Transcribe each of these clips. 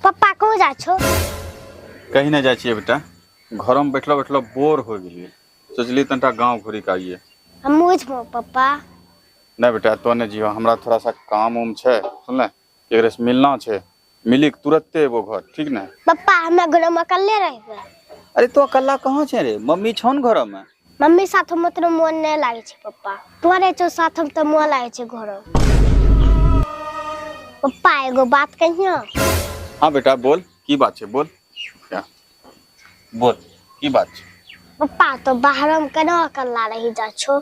पप्पा कहूँ जा छो? कहीं नहीं जाइ छियै बेटा, घरमे बैठलो बैठलो बोर हो गेलियै, सोचलियै तनिटा गाँव घुरि के आइए। हमहूँ जेबो पप्पा। नहीं बेटा, तो नहीं जियो, हमरा थोड़ा सा काम उम छै, सुनले, केकरे से मिलना छै, मिली के तुरंते एबो घर, ठीक ने? पप्पा, हमरा घर में अकेले रहबे। अरे तो अकेला कहाँ छै रे, मम्मी छौ ने घर में। मम्मी साथ में उतना मोन नहीं लागे छै पप्पा, तोरे छौ साथ में तो मोन लागे छै घर। पप्पा एगो बात कहियो। हाँ बेटा बोल, की बात छै बोल। क्या? बोल की बात छै? पप्पा तो बाहर में केना अकेला रही जा छो,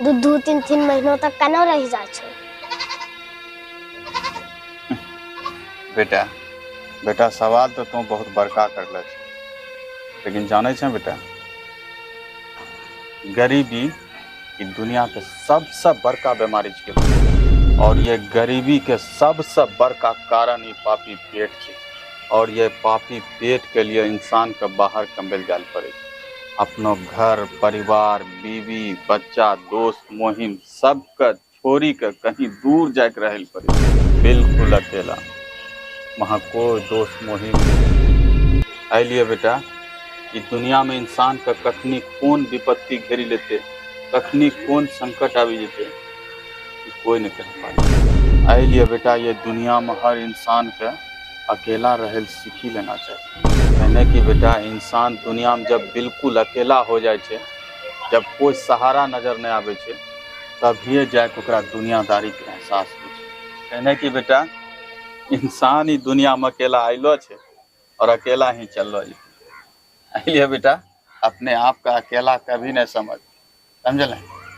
दू दू तीन तीन महीनों तक केना रही जा छो? बेटा, बेटा सवाल तो तू बहुत बड़का करले छ, लेकिन जाने छे बेटा, गरीबी ई दुनिया के सबसे बड़का बीमारी छे और ये गरीबी के सबसे बड़का कारण ई पापी पेट छे और ये पापी पेट के लिए इंसान के बाहर कमबे जाल पड़े छे। अपनो घर परिवार बीवी बच्चा दोस्त मोहिम सबके छोड़ी के कहीं दूर जाके रहे पड़े, बिल्कुल अकेला, वहाँ कोई दोस्त मोहिम नहीं। लिए बेटा, ई दुनिया में इंसान के कखनी कौन विपत्ति घेरी लेते, कखनी कौन संकट आबि जेते, कोई नहीं कह पाए। एहि लिए बेटा, ये दुनिया में हर इंसान के अकेला रहे सीखी लेना चाहिए। कहने की बेटा, इंसान दुनिया में जब बिल्कुल अकेला हो जाए छे, जब कोई सहारा नजर नहीं आवे छे, तभिए जाके ओकरा दुनियादारी के एहसास हो छे। कहने की बेटा, इंसान ही दुनिया में अकेला आइलो छे और अकेला ही चललो जेतै। एहि लिए बेटा, अपने आप का अकेला कभी नहीं समझ, समझल?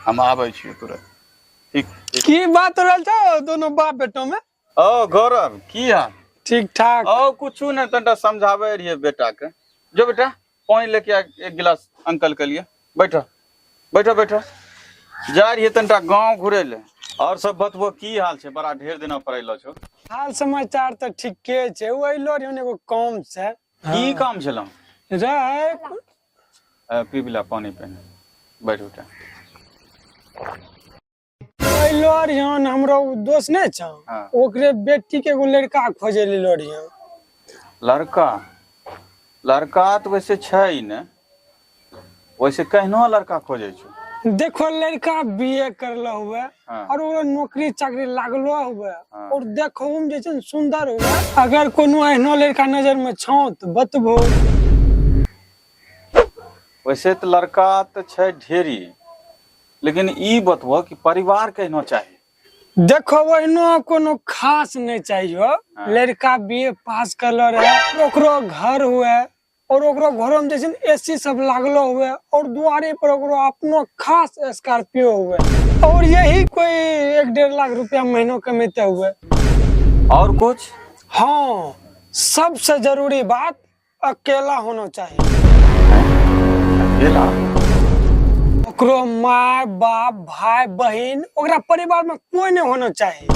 हम आबै छियै तुरंत, ठीक? की बात रहल छौ दोनों बाप बेटो में? ओ गौरव, की हाल? ठीक ठाक। ओ कुछ नहीं, तनिटा समझाबै रहियै बेटा के। जो बेटा पानी लेके आ एक गिलास अंकल के लिए। बैठो बैठो बैठो, जा रहियै तनिटा गाँव घुरै ले। और सब बतबो की हाल छै? बड़ा ढेर दिना पर अइलो छौ। हाल समाचार तऽ ठीके छै। ओ अइलो रहियो एगो काम से। की काम छलौ? रहे। पीबी ला पानी पहिने, बैठ बेटा। अइलो रहियन, हमरो उ दोस्त नहि छौ, ओकरे बेटी के एगो लड़का खोजे ले रहियन। लड़का? लड़का तऽ वैसे छै ही ने, वैसे कहनो लड़का खोजे छौ? देखो, लड़का बी ए करलो हुए और ओकरो नौकरी चाकरी लागलो हुए और देखो में जे छै ने सुंदर हुए। अगर कोनो एहनो लड़का नजर में छौ तऽ बतबो। वैसे तऽ लड़का तऽ छै ढेरी, लेकिन ई बतबो कि परिवार केहनो चाही? देखो, ओहनो कोनो खास नहीं चाहिए। लड़का बी ए पास करलो रहे, ओकरो घर हुए और ओकरो घरो में जे छै ने एसी सब लागलो हुए और दुआरे पर ओकरो अपनो खास स्कॉर्पियो हुए और यही कोई 1-1.5 लाख रुपया महीनो कमेते हुए। और कुछ? हाँ, सबसे जरूरी बात, अकेला होना चाहिए। अकेला? ओकरो माय बाप भाई बहिन ओकरा परिवार में कोई नहीं होना चाहिए।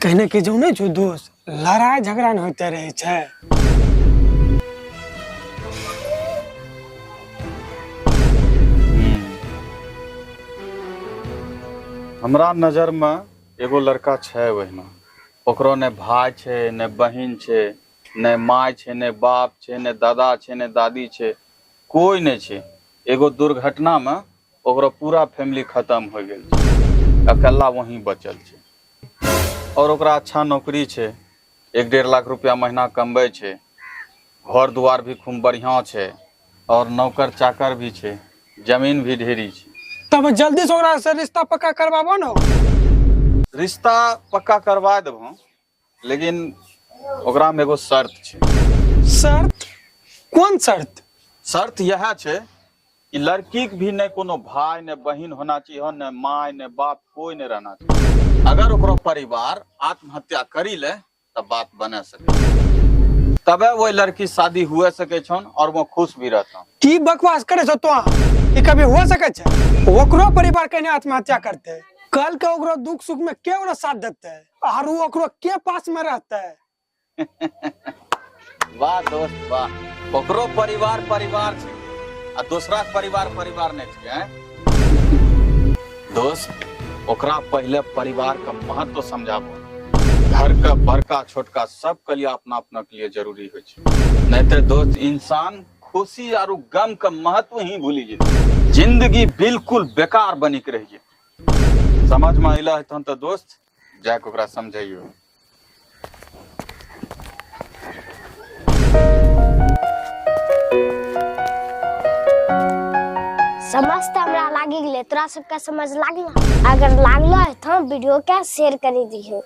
कहने के जो नहीं छो दोस्त, लड़ाई झगड़ा नहीं होते रहे छे। हमरा नजर में एगो लड़का छै ओहिना, ओकरो ने भाई छै ने बहिन छै, ने माय छै ने बाप छै, ने दादा छै ने दादी छै, कोई नहीं छै। एगो दुर्घटना में ओकरो पूरा फैमिली खत्म हो गेल छै, अकेला वहीं बचल छै। और ओकरा अच्छा नौकरी छै, 1-1.5 लाख रुपया महीना कमबै छै, घर दुआर भी खूब बढ़िया छै और नौकर चाकर भी छै, जमीन भी ढेरी छै। तब जल्दी से ओकरा से रिश्ता पक्का करवाबो न। रिश्ता पक्का करवा देबो, लेकिन ओकरा में एगो शर्त छै। शर्त? कौन शर्त? शर्त यह छै कि लड़की के भी नहीं कोनो भाई ने बहिन होना चाहिए, ने माय ने बाप, कोई नहीं रहना चाहिए। अगर ओकरो परिवार आत्महत्या करी ले तब बात बने सके, तबे वो लड़की शादी हुए सके छन और वो खुश भी रहता। की बकवास करे छो तो? ई कभी हो सके छै? ओकरो परिवार कहने आत्महत्या करते, कल के ओकरो दुख सुख में के ओकरा साथ देते और वो ओकरो के पास में रहते? वाह दोस्त वाह, ओकरो परिवार परिवार छै आ दोसरा के परिवार परिवार नहीं छै, हैं? दोस्त, ओकरा पहले परिवार का महत्व समझाबो। घर के बड़का छोटका सब के लिए अपना अपना के लिए जरूरी होइ छै। नहीं तो दोस्त इंसान खुशी आरू गम के महत्व ही भूली जेतै, जिंदगी बिल्कुल बेकार बनी के रहि जेतै। समझ में अइला है तहन तो दोस्त जाके ओकरा समझैयो। समझ तऽ हमरा लागि गेलै, तोरा सबके समझ लागल? अगर लागलो है तो वीडियो के शेयर करी दिहो।